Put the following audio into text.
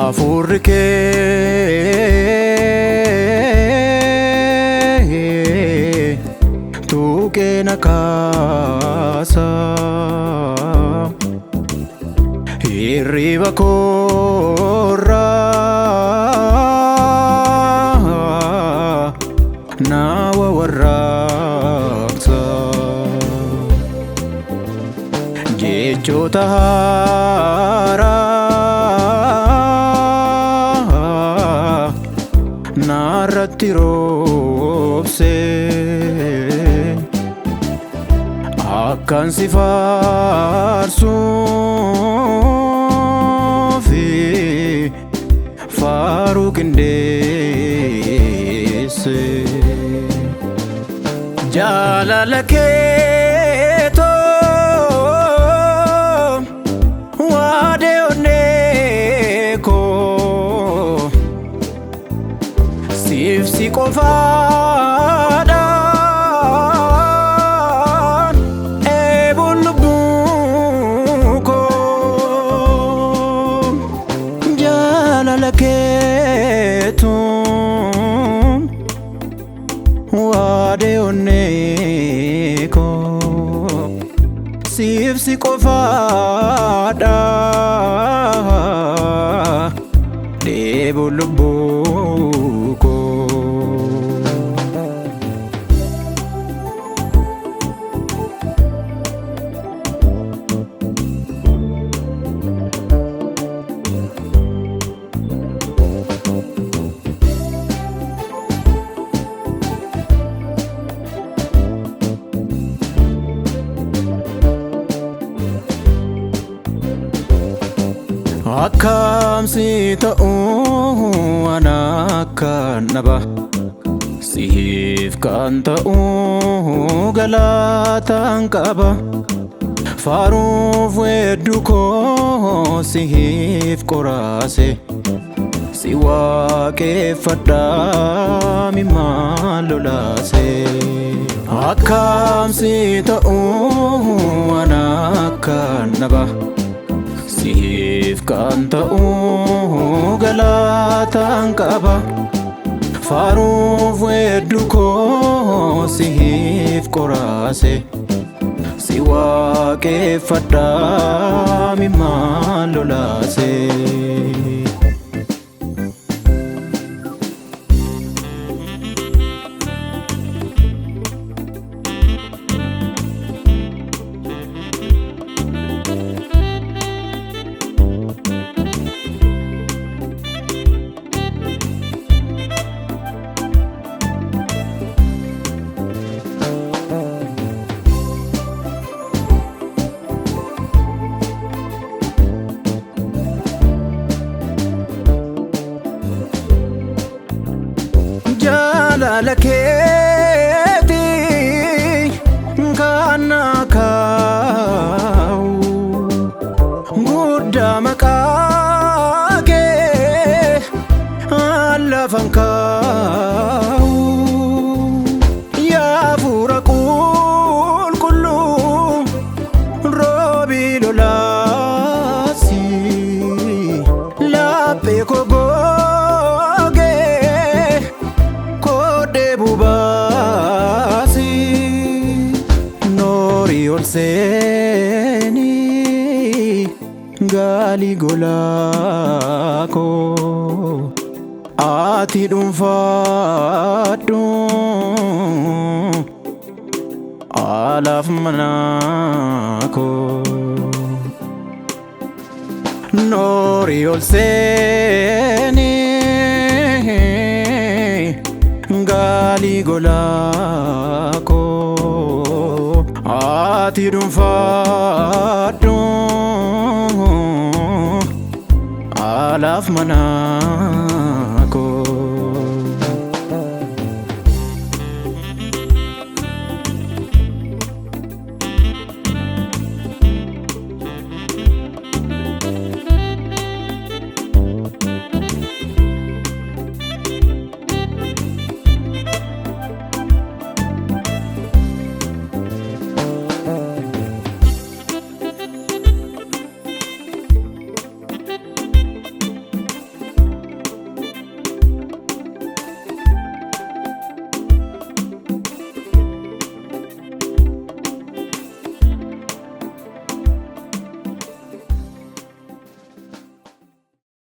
Hafuurri kee tuqee na kaasa. Hirriba koorraa na warraaqsa. Jechoota haaraa narratti roobse. Akkan si faarsuufi faaruu qindeesse. Jaalala keetoo waadee onnee koo siif si qofaadhaan eebuun lubbuu koo. Jaalala keetuu waadee onnee koo siif si qofaadha dheebuun lubbuu koo. Akkam si ta'uu ana akkan dhaba, siif kan ta'uu galataan qaba. Faaruuf weedduu koo siif qoraase, si waaqeffadha mimmaan lolaase. Akkam si ta'uu ana akkan dhaba, siif kan ta'uu galataan qaba. Faaruuf weedduu koo siif qoraase, si waaqeffadha mimmaan lolaase. Jaalala keetii kan na kaa'u, guddaa maqaa kee lafan kaa'u. Yaa hafuura qulqulluu roobii lolaasi, laphee koo gogee koodhee bubaasi. Noorii ol seenii gaalii golaa koo, ati dhuunfaadhu alaaf manaa koo. Noorii ol seenii gaalii golaa koo, ati dhuunfaadhu alaaf manaa.